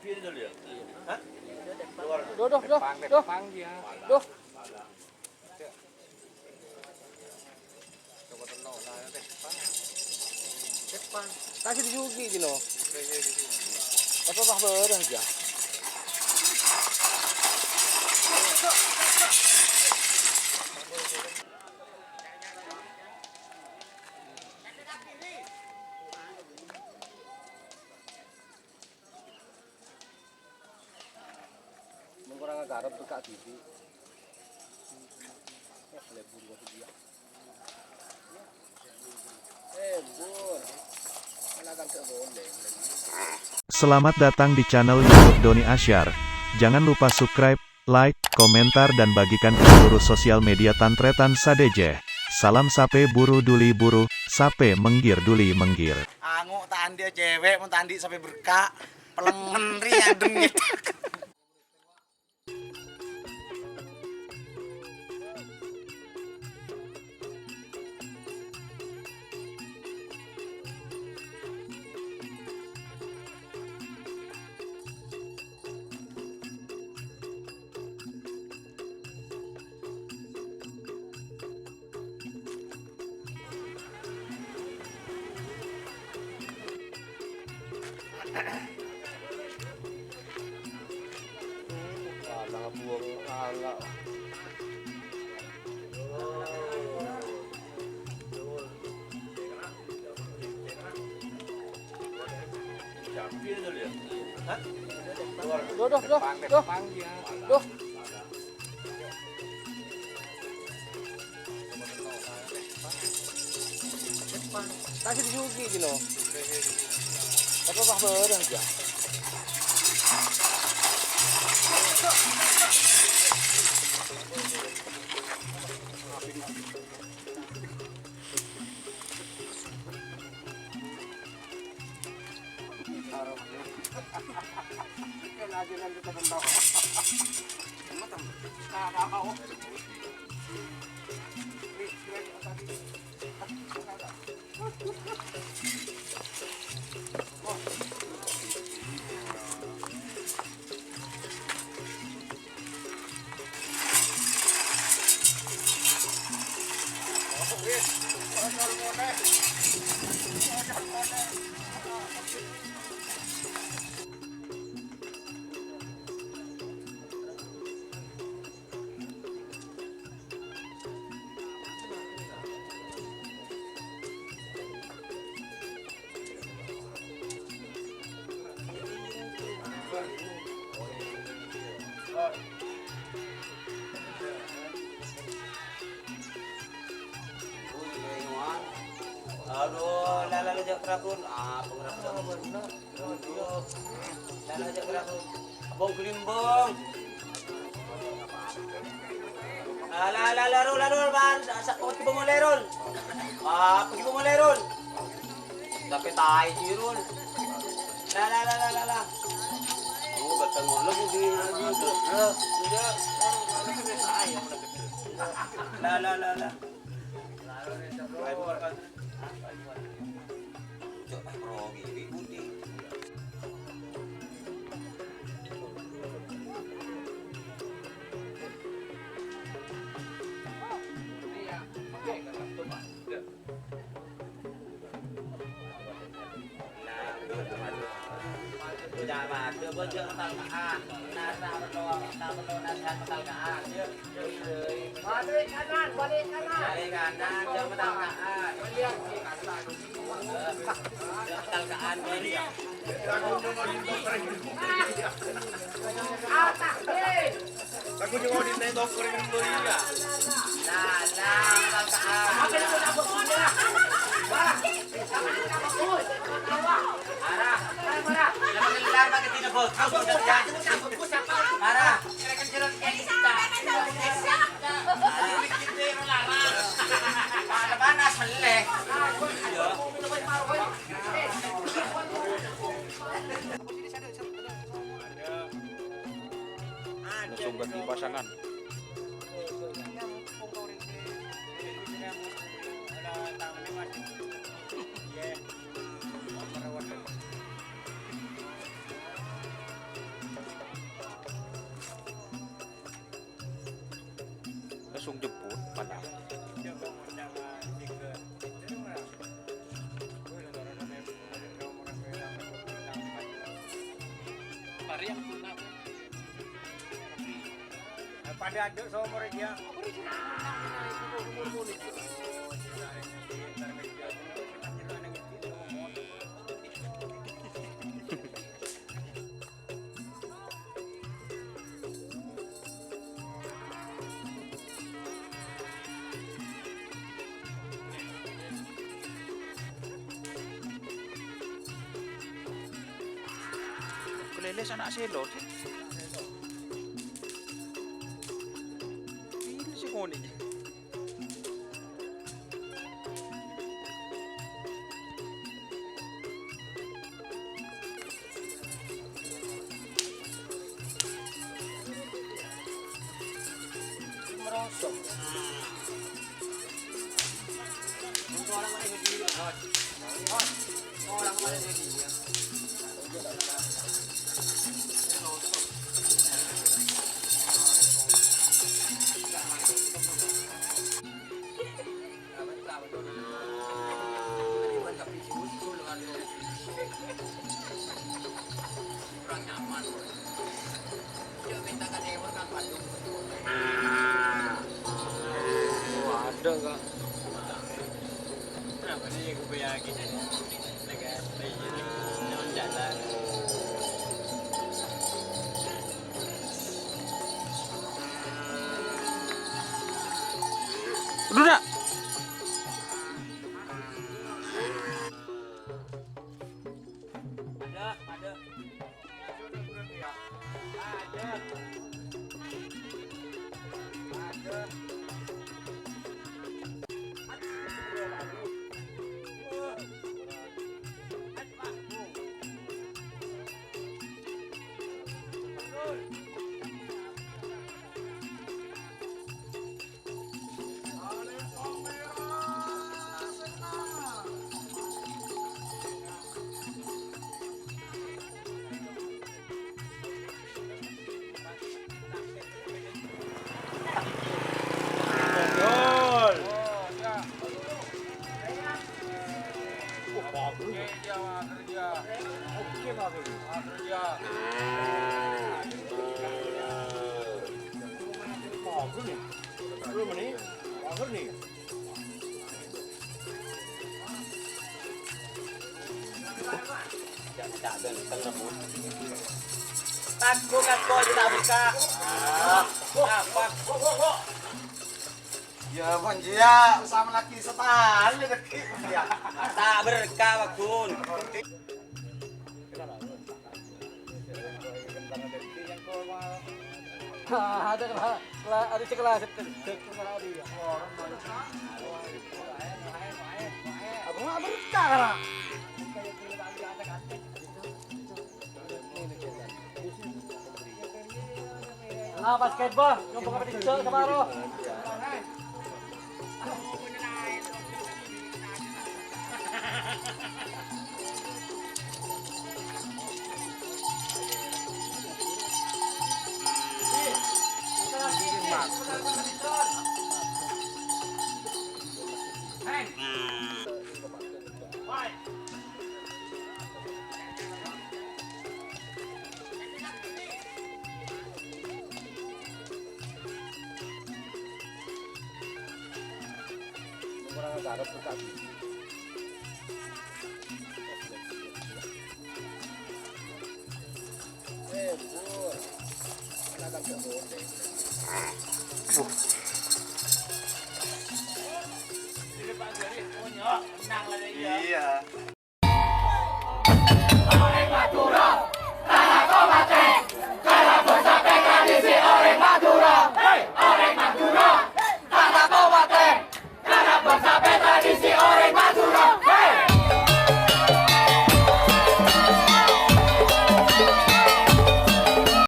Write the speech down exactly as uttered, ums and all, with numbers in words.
Duh, duh, duh, duh. Ta' sè èjugi, Dino. Apa, bah, bârâ aja. Mon korang akarep, buka' dhibi'. Eh, lebur gua dia. Eh, bur. Kan akan tak boleh. Selamat datang di channel YouTube Doni Asyar. Jangan lupa subscribe, like, komentar, dan bagikan ke seluruh sosial media tan-tarètan sadhâjâ. Salam sapè buru duli buru, sapè mèngghir duli mèngghir. Ango' ta' andi' cewek, mon ta' andi' sapè berka', pelengngen ri adhem gitu. Alang buang alang. Duh, duh, duh, duh. Ta' sè èjugi, Dino. Apa, bah, bârâ aja. Aduh, la, la, la, jhâ' kerabun. Ah, pengerabun. Aduh. La, la, jhâ' kerabun. Abong Gelimbong. Ah, la, la, la, Rul, la, Rul, ban. Sa-, sa-, pagi bengol, Rul. Ah, pagi bengol, Rul. Tapè taè, Rul. La, la, la, la, la, la. Oh, batang ngono, Bu, di, di, di. La, la, la, la. Balik kanan, balik kanan. Balik kanan, jhâ' matangka'an. Jhâ' matangka'an, balik. Aku cuma di tengok kering dulu ya. Nah, nah, matangka'an. Arah. Arah. Jangan ngelar, Pak, ke sini, Bos. Arah. Panas, melek. Langsung ganti pasangan. Kalèlè ana' sèlo, sih. Ini sih kuning. Kurang nyaman. Dia minta ke Dewa kan Bandung. Waduh, Kak. Kenapa nih, gue yakin? Negara, iya, jalan-jalan. Udah, dah. Tanggung aku aja tak buka. Apa? Ya, Bun, ya, sama lagi setahun lagi, ya. Tak berkah, Pak Gun. Ada kelas, kelas, ada sekelas, ada, ada, ada, ya. Aku nggak berkah, lah. Nah, basketball, nyoba ka pecel sama ro. Iya.